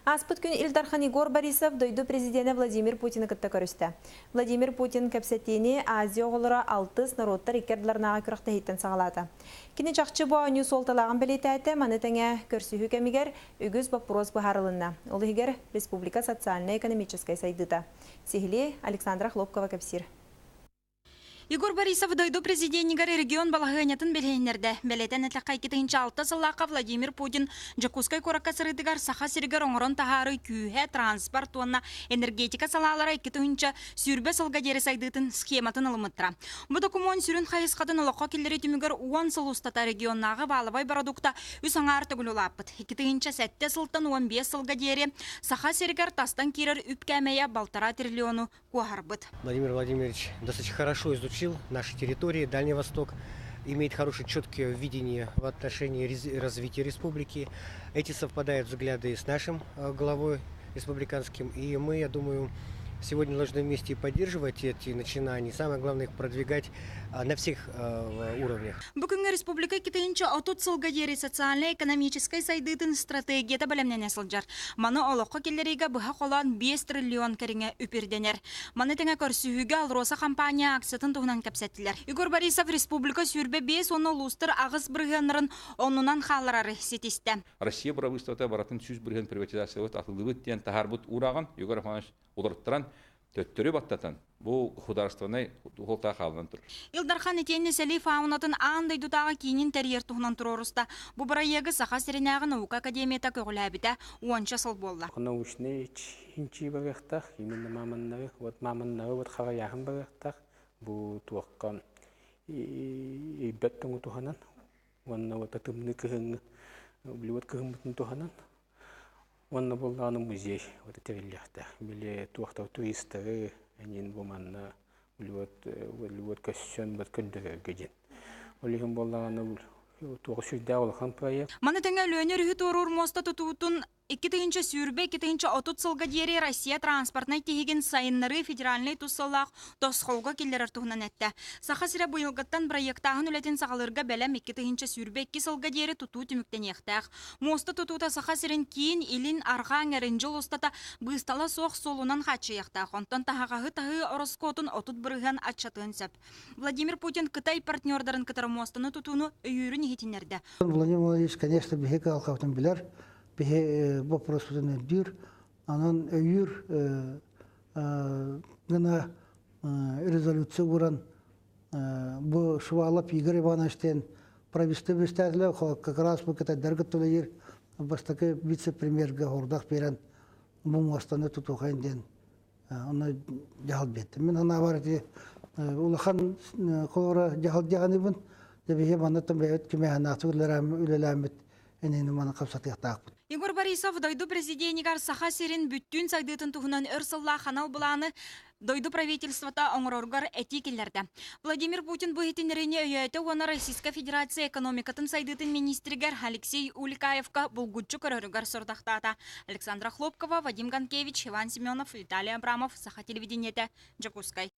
Ааспыт күн Ил Дархан Егор Борисов дойду президенэ Владимир Путины кытта көрүстэ. Владимир Путин кэпсэтиини Азия оҕолоро алтыс норуоттар икки ардыларынааҕы күрэхтэһииттэн саҕалаата. Кини чахчы бу оонньуу суолталааҕын бэлиэтээтэ, маны тэҥэ көрсүһүү кэмигэр үгүс боппуруос быһаарылынна. Ол иһигэр республика социальнай-экономическай сайдыыта. Сиһилии Александра Хлопкова кэпсиир. Егор Борисов дойду президенигэр регион балаһыанньатын билиһиннэрдэ. Бэлиэтэн эттэххэ, 2006 сыллаахха Владимир Путин Дьокуускай куоракка сырыытыгар Саха сиригэр оҥорон таһаарыы күүһэ, транспорт уонна энергетика салаалара 2020 сылга диэри сайдыытын схематын ылыммыттара. Бу докумуон сүрүн хайысхатын олоххо киллэрии түмүгэр 10 сыл устата регионнааҕы баалабай бородуукта үс аҥаар төгүл улааппыт. 2007 сылтан 15 сылга диэри Саха сиригэр тастан киирэр үп кээмэйэ балтараа триллиону куоһарбыт. Владимир Владимирович достаточно хорошо изучил наши территории, Дальний Восток, имеет хорошее четкое видение в отношении развития республики. Эти совпадают взгляды с нашим главой республиканским. И мы, я думаю, сегодня должны вместе поддерживать эти начинания. Самое главное, их продвигать на всех уровнях. Бу күҥҥэ республика 2030 сылга диэри социальнай-экономическай сайдыытын стратегията бэлэмнэнэ сылдьар. Маны олоххо киллэриигэ быһа холоон 5 триллион кэриҥэ үп ирдэнэр. Маны тэҥэ көрсүһүүгэ АЛРОСА компания акциятын туһунан кэпсэттилэр. Егор Борисов республика 25 уонна улуустар 8 бырыһыаннарын оннунан хаалларары ситистэ. Россия правительствота баратын 100% приватизациябыт атыллыбыт диэн таһаарбыт уураҕын Егор Иванович уларыттаран, төттөрү баттатан, бу государственнай суолтаах хаалынан турар. Ил Дархан итиэннэ сэлии фаунатын аан дойдутааҕы киинин тэрийэр туһунан туруоруста. Бу бырайыагы Саха сиринээҕи наука академията көҕүлээбитэ уонча сыл буолла. Научный чинчийии барыахтаах, именно мамоннары, вот мамоннары вот харайааһын барыахтаах, бу туохха ирбэт тоҥу туһанан, уонна вот тымныы кыһыҥҥы, вот кыһыммытын туһанан, уонна буоллаҕына музей вот тэриллиэхтээх. Били туохта туристары эҥин бу манна вот вот көссөн вот көрдөрөргө диэн. Ол иһин буоллаҕына туох сүрдээх улахан проект. Маны тэҥэ Өлүөнэ өрүһү туоруур муоста тутуутун 2020-2030 сылга диэри Россия транспортнай тиһигин сайыннарыы федеральнай тус сыллаах тосхолго киллэрэр туһунан эттэ. Саха сирэ быйылгыттан бырайыактааһын үлэтин саҕалыырга бэлэм, 2022 сылга диэри тутуу түмүктэниэхтээх. Муоста тутуута Саха сирин киин, илин, арҕаа эҥэрин дьыл устата быыстала суох суолунан хааччыйыахтаах. Онтон таһаҕаһы таһыы ороскуотун 30% аччатыан сөп. Владимир Путин Кытай партнердарын кытары муостаны тутууну өйүүрүн иһитиннэрдэ. Владимир Владимирович, конечно, биһи кыһалҕабытын билэр, биһи вопроспутун өйдүүр, онон өйүүр гына резолюция ууран бу Шувалов Игорь Иванович диэн правительство председателя как раз бу кытайдарга төлөйөр бастакы вице-премьергэ сорудах биэрэн бу муостаны тутуохайын диэн онно дьаһал биэрдим. Мин санаабар ити улахан холобура дьаһал дьаһаныбын дьэ биһи манна бэйэбит кимээһиннаахтык үлэлээммит энини маны хапсатыахтаахпыт. Егор Борисов дойду президенигэр Саха сирин бүттүүн сайдыытын туһунан өр сыллаах анал былааны дойду правительствота оҥороргор этии киллэрдэ. Владимир Путин бу иһитиннэриини өйөөтө уонна Российскай Федерация экономикатын сайдыытын министригэр Алексей Улюкаевка булгуччу көрөрүгэр сорудахтаата. Александра Хлопкова, Вадим Ганкевич, Иван Семенов, Виталий Абрамов, Саха телевидениетэ, Дьокуускай.